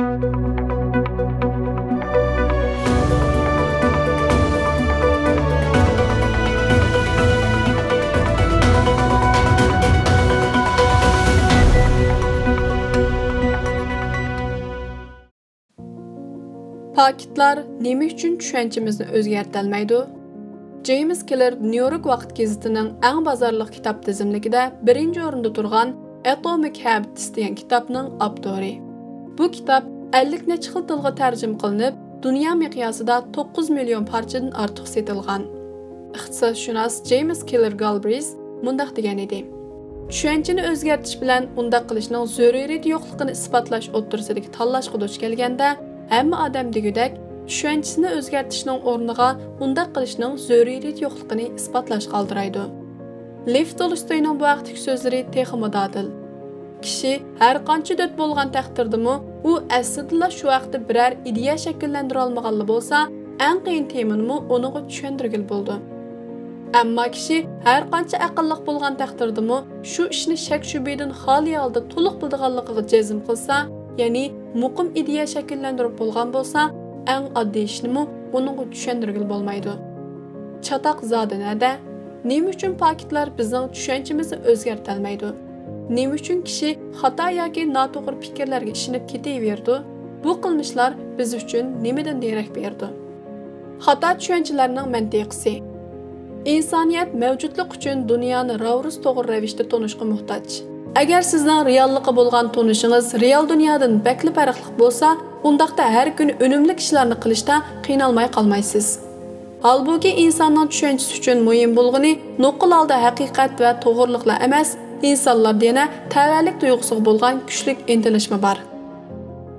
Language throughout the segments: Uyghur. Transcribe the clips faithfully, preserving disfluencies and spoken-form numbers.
پاكىتلار نېمە ئۈچۈن چۈشەنچىمىزنى ئۆزگەرتەلمەيدۇ؟ جېيمس كىللېر نيۇ يورك ۋاقىت گېزىتىنىڭ ئەڭ بازارلىق كىتاب تىزىملىكىدە بىرىنچى ئورۇندا تۇرغان ئاتومىك ھەبىتس دېگەن كىتابنىڭ ئاپتورى. بۇ كىتاب ئەللىك نەچچە خىل تىلغا تەرجىمە قىلىنىپ، دۇنيا مىقياسىدا توققۇز مىليون پارچىدىن ئارتۇق سېتىلغان. ئىقتىسادشۇناس جېيمس كىللېر گالبرېيس مۇنداق دېگەن ئىدى: چۈشەنچىنى ئۆزگەرتىش بىلەن ئۇنداق قىلىشنىڭ زۆرۈرىيىتى يوقلۇقىنى ئىسپاتلاش ئوتتۇرىسىدىكى تاللاشقا دۇچ كەلگەندە، ھەممە ئادەم دېگۈدەك چۈشەنچىسىنى ئۆزگەرتىشنىڭ ئورنىغا ئۇنداق قىلىشنىڭ زۆرۈرىيىتى يوقلۇقىنى ئىسپاتلاشقا ئالدىرايدۇ. لېف تولستوينىڭ بۇ ھەقتىكى سۆزلىرى تېخىمۇ دادىل. كىشى ھەر قانچە دۆت بولغان تەقدىردىمۇ، ئۇ ئەسلىدىلا شۇ ھەقتە بىرەر ئىدىيە شەكىللەندۈرەلمىگەنلا بولسا، ئەڭ قىيىن تېمىنىمۇ ئۇنىڭغا چۈشەندۈرگىلى بولىدۇ. ئەمما كىشى ھەر قانچە ئەقىللىق بولغان تەقدىردىمۇ، شۇ ئىشنى شەك-شۈبھىدىن خالىي ھالدا تولۇق بىلىدىغانلىقىغا جەزم قىلسا، يەنى مۇقىم ئىدىيە شەكىللەندۈرۈپ بولغان بولسا، ئەڭ ئاددىي ئىشنىمۇ ئۇنىڭغا چۈشەندۈرگىلى بولمايدۇ. چاتاق زادى نەدە؟ نېمە ئۈچۈن پاكىتلار بىزنىڭ چۈشەنچىمىزنى ئۆزگەرتەلمەيدۇ؟ نېمە ئۈچۈن كىشى خاتا ياكى ناتوغرا پىكىرلەرگە ئىشىنىپ كېتىۋېرىدۇ؟ بۇ قىلمىشلار بىز ئۈچۈن نېمىدىن دېرەك بېرىدۇ؟ خاتا چۈشەنچىلەرنىڭ مەنتىقىسى. ئىنسانىيەت مەۋجۇتلۇق ئۈچۈن دۇنيانى راۋۇرۇس توغرا رەۋىشتە تونۇشقا موھتاج. ئەگەر سىزنىڭ رېئاللىققا بولغان تونۇشىڭىز رېئال دۇنيادىن بەكلا پەرقلىق بولسا، ئۇنداقتا ھەر كۈنى ئۈنۈملۈك ئىشلارنى قىلىشتا قىينالماي قالمايسىز. ھالبۇكى، ئىنساننىڭ چۈشەنچىسى ئۈچۈن مۇھىم بولغىنى نوقۇل ھالدا ھەقىقەت ۋە توغرىلىقلا ئەمەس، ئىنسانلاردا يەنە تەۋەلىك تۇيغۇسىغا بولغان كۈچلۈك ئىنتىلىشمۇ بار.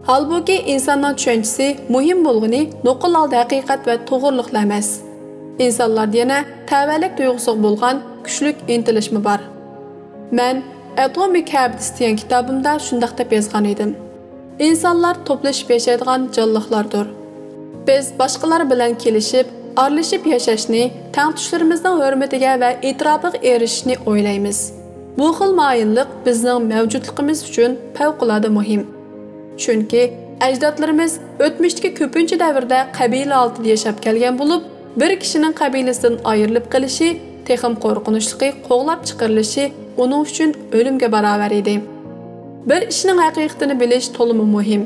ھالبۇكى، ئىنساننىڭ چۈشەنچىسى مۇھىم بولغىنى نوقۇل ھالدا ھەقىقەت ۋە توغرىلىقلا ئەمەس، ئىنسانلاردا يەنە تەۋەلىك تۇيغۇسىغا بولغان كۈچلۈك ئىنتىلىشمۇ بار. مەن ئاتومىك ھەبىتس دېگەن كىتابىمدا شۇنداق دەپ يازغان ئىدىم: ئىنسانلار توپلىشىپ ياشايدىغان جانلىقلاردۇر. بىز باشقىلار بىلەن كېلىشىپ، ئارىلىشىپ ياشاشنى، تەڭتۇشلىرىمىزنىڭ ھۆرمىتىگە ۋە ئېتىراپىغا ئېرىشىشنى ئويلايمىز. بۇ خىل مايىللىق بىزنىڭ مەۋجۇتلۇقىمىز ئۈچۈن پەۋقۇلئاددە مۇھىم. چۈنكى ئەجدادلىرىمىز ئۆتمۈشتىكى كۆپىنچە دەۋردە قەبىلە ھالىتىدە ياشاپ كەلگەن بولۇپ، بىر كىشىنىڭ قەبىلىسىدىن ئايرىلىپ قېلىشى، تېخىمۇ قورقۇنچلۇقى، قوغلاپ چىقىرىلىشى ئۇنىڭ ئۈچۈن ئۆلۈمگە باراۋەر ئىدى. بىر ئىشنىڭ ھەقىقىتىنى بىلىش تولىمۇ مۇھىم.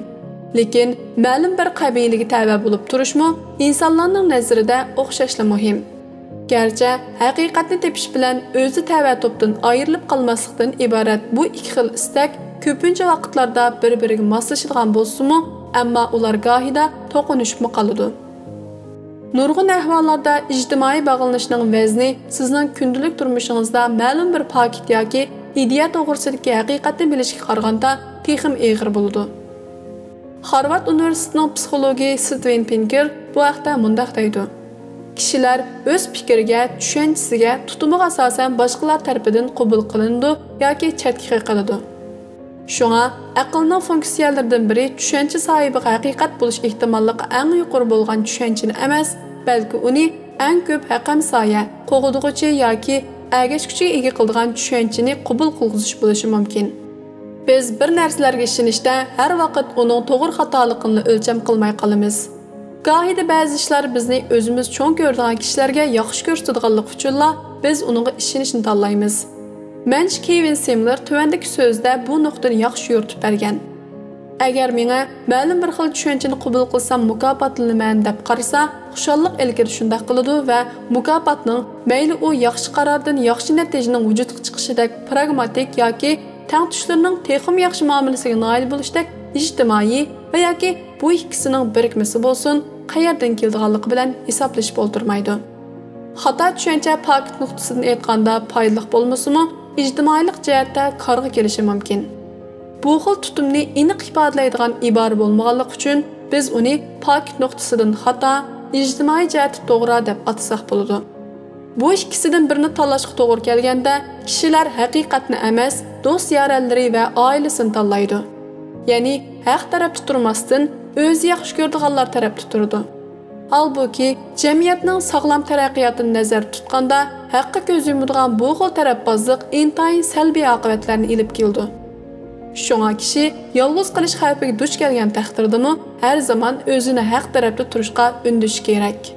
لېكىن مەلۇم بىر قەبىلىگە تەۋە بولۇپ تۇرۇشمۇ ئىنسانلارنىڭ نەزىرىدە ئوخشاشلا مۇھىم. گەرچە ھەقىقەتنى تېپىش بىلەن ئۆزى تەۋە توپتىن ئايرىلىپ قالماسلىقتىن ئىبارەت بۇ ئىككى خىل ئىستەك كۆپىنچە ۋاقىتلاردا بىر-بىرىگە ماسلىشىدىغان بولسىمۇ، ئەمما ئۇلار گاھىدا توقۇنۇشۇپمۇ قالىدۇ. نۇرغۇن ئەھۋاللاردا ئىجتىمائىي باغلىنىشنىڭ ۋەزنى سىزنىڭ كۈندىلىك تۇرمۇشىڭىزدا مەلۇم بىر پاكىت ياكى ئىدىيە توغرىسىدىكى ھەقىقەتنى بىلىشكە قارىغاندا تېخىمۇ ئېغىر بولىدۇ. خارۋارد ئۇنىۋېرسىتېتىنىڭ پسىخولوگى ستىۋېن پىنكېر بۇ ھەقتە مۇنداق دەيدۇ: كىشىلەر ئۆز پىكرىگە، چۈشەنچىسىگە، تۇتۇمىغا ئاساسەن باشقىلار تەرىپىدىن قوبۇل قىلىنىدۇ ياكى چەتكە قېقىلىدۇ. شۇڭا، ئەقىلنىڭ فۇنكسىيەلىرىدىن بىرى چۈشەنچە ساھىبىغا ھەقىقەت بولۇش ئېھتىماللىقى ئەڭ يۇقىرى بولغان چۈشەنچىنى ئەمەس، بەلكى ئۇنى ئەڭ كۆپ ھەقەمسايە، قوغدىغۇچى ياكى ئەگەشكۈچىگە ئىگە قىلىدىغان چۈشەنچىنى قوبۇل قىلغۇزۇش بولۇشى مۇمكىن. بىز بىر نەرسىلەرگە ئىشىنىشتە ھەر ۋاقىت ئۇنىڭ توغرا خاتالىقىنىلا ئۆلچەم قىلماي قالىمىز. گاھىدا بەزى ئىشلار بىزنى ئۆزىمىز چوڭ كۆرىدىغان كىشىلەرگە ياخشى كۆرسىتىدىغانلىقى ئۈچۈنلا بىز ئۇنىڭغا ئىشىنىشنى تاللايمىز. مەنچە كېۋىن سىملېر تۆۋەندىكى سۆزىدە بۇ نۇقتىنى ياخشى يورۇتۇپ بەرگەن: ئەگەر مېڭە مەلۇم بىر خىل چۈشەنچىنى قوبۇل قىلسام مۇكاپاتلىنىمەن دەپ قارىسا، خۇشاللىق ئىلكىدە شۇنداق قىلىدۇ ۋە مۇكاپاتنىڭ مەيلى ئۇ ياخشى قارارىدىن ياخشى نەتىجىنىڭ ۋۇجۇدقا چىقىشىدەك پراگماتىك ياكى تەڭتۇشلىرىنىڭ تېخىمۇ ياخشى مۇئامىلىسىگە نائىل بولۇشتەك ئىجتىمائىي ۋە ياكى بۇ ئىككىسىنىڭ بىرىكمىسى بولسۇن، قەيەردىن كېلىدىغانلىقى بىلەن ھېسابلىشىپ ئولتۇرمايدۇ. خاتا چۈشەنچە پاكىت نۇقتىسىدىن ئېيتقاندا پايدىلىق بولمىسىمۇ، ئىجتىمائىيلىق جەھەتتە كارغا كېلىشى مۇمكىن. بۇ خىل تۇتۇمنى ئېنىق ئىپادىلەيدىغان ئىبارە بولمىغانلىقى ئۈچۈن، بىز ئۇنى پاكىت نۇقتىسىدىن خاتا، ئىجتىمائىي جەھەتتە توغرا دەپ ئاتىساق بولىدۇ. بۇ ئىككىسىدىن بىرىنى تاللاشقا توغرا كەلگەندە، كىشىلەر ھەقىقەتنى ئەمەس، دوست-يارەنلىرى ۋە ئائىلىسىنى تاللايدۇ. يەنى ھەق تەرەپتە تۇرماستىن، ئۆزى ياخشى كۆرىدىغانلار تەرەپتە تۇرىدۇ. ھالبۇكى، جەمئىيەتنىڭ ساغلام تەرەققىياتىنى نەزەردە تۇتقاندا، ھەققە كۆز يۇمىدىغان بۇ خىل تەرەپبازلىق ئىنتايىن سەلبىي ئاقىۋەتلەرنى ئېلىپ كېلىدۇ. شۇڭا كىشى يالغۇز قېلىش خەۋپىگە دۇچ كەلگەن تەقدىردىمۇ، ھەر زامان ئۆزىنى ھەق تەرەپتە تۇرۇشقا ئۈندىشى كېرەك.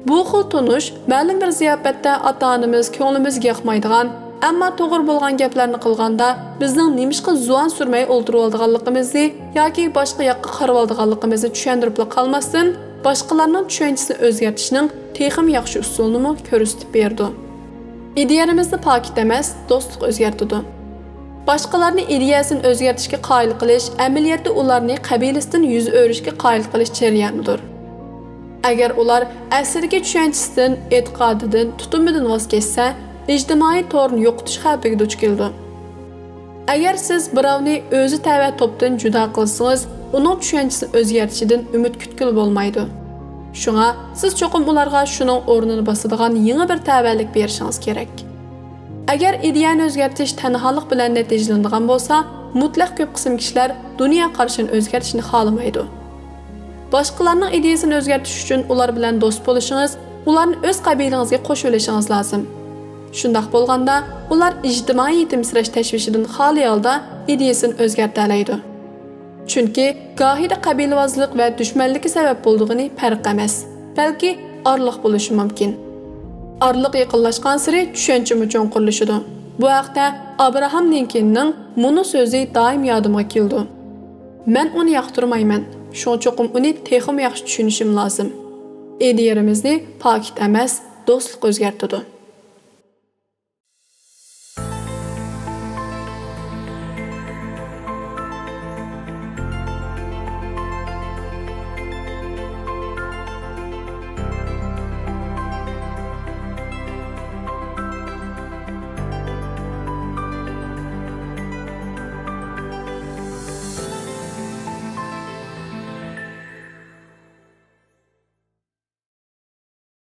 بۇ خىل تونۇش مەلۇم بىر زىياپەتتە ئاتا-ئانىمىز كۆڭلىمىزگە ياقمايدىغان، ئەمما توغرا بولغان گەپلەرنى قىلغاندا بىزنىڭ نېمىشقا زۇۋان سۈرمەي ئولتۇرۇۋالىدىغانلىقىمىزنى ياكى باشقا ياققا قارىۋالىدىغانلىقىمىزنى چۈشەندۈرۈپلا قالماستىن، باشقىلارنىڭ چۈشەنچىسىنى ئۆزگەرتىشنىڭ تېخىمۇ ياخشى ئۇسۇلىنىمۇ كۆرسىتىپ بېرىدۇ. ئىدىيەلىرىمىزنى پاكىت ئەمەس، دوستلۇق ئۆزگەرتىدۇ. باشقىلارنى ئىدىيەسىنى ئۆزگەرتىشكە قايىل قىلىش ئەمەلىيەتتە ئۇلارنى قەبىلىسىدىن يۈز ئۆرۈشكە قايىل قىلىش جەريانىدۇر. ئەگەر ئۇلار ئەسلىدىكى چۈشەنچىسىدىن، ئېتىقادىدىن، تۇتۇمىدىن ۋاز كەچسە، ئىجتىمائىي تورنى يوقىتىش خەۋپىگە دۇچ كېلىدۇ. ئەگەر سىز بىراۋنى ئۆزى تەۋە توپتىن جۇدا قىلسىڭىز، ئۇنىڭ چۈشەنچىسىنى ئۆزگەرتىشىدىن ئۈمىد كۈتكىلى بولمايدۇ. شۇڭا سىز چوقۇم ئۇلارغا شۇنىڭ ئورنىنى باسىدىغان يېڭى بىر تەۋەلىك بېرىشىڭىز كېرەك. ئەگەر ئىدىيەنى ئۆزگەرتىش تەنھالىق بىلەن نەتىجىلىنىدىغان بولسا، مۇتلەق كۆپ قىسىم كىشىلەر دۇنيا قارىشىنى ئۆزگەرتىشنى خالىمايدۇ. باشقىلارنىڭ ئىدىيەسىنى ئۆزگەرتىش ئۈچۈن ئۇلار بىلەن دوست بولۇشىڭىز، ئۇلارنى ئۆز قەبىلىڭىزگە قوشۇۋېلىشىڭىز لازىم. شۇنداق بولغاندا، ئۇلار ئىجتىمائىي يېتىمسىرەش تەشۋىشىدىن خالىي ھالدا ئىدىيەسىنى ئۆزگەرتەلەيدۇ. چۈنكى گاھىدا قەبىلىۋازلىق ۋە دۈشمەنلىككە سەۋەب بولىدىغىنى پەرق ئەمەس، بەلكى ئارىلىق بولۇشى مۇمكىن. ئارىلىق يېقىنلاشقانسېرى چۈشەنچىمۇ چوڭقۇرلىشىدۇ. بۇ ھەقتە ئابراھام لىنكولننىڭ مۇنۇ سۆزى دائىم يادىمغا كېلىدۇ. مەن ئۇنى ياقتۇرمايمەن، شۇڭا چوقۇم ئۇنى تېخىمۇ ياخشى چۈشىنىشىم لازىم. ئىدىيەلىرىمىزنى پاكىت ئەمەس، دوستلۇق ئۆزگەرتىدۇ.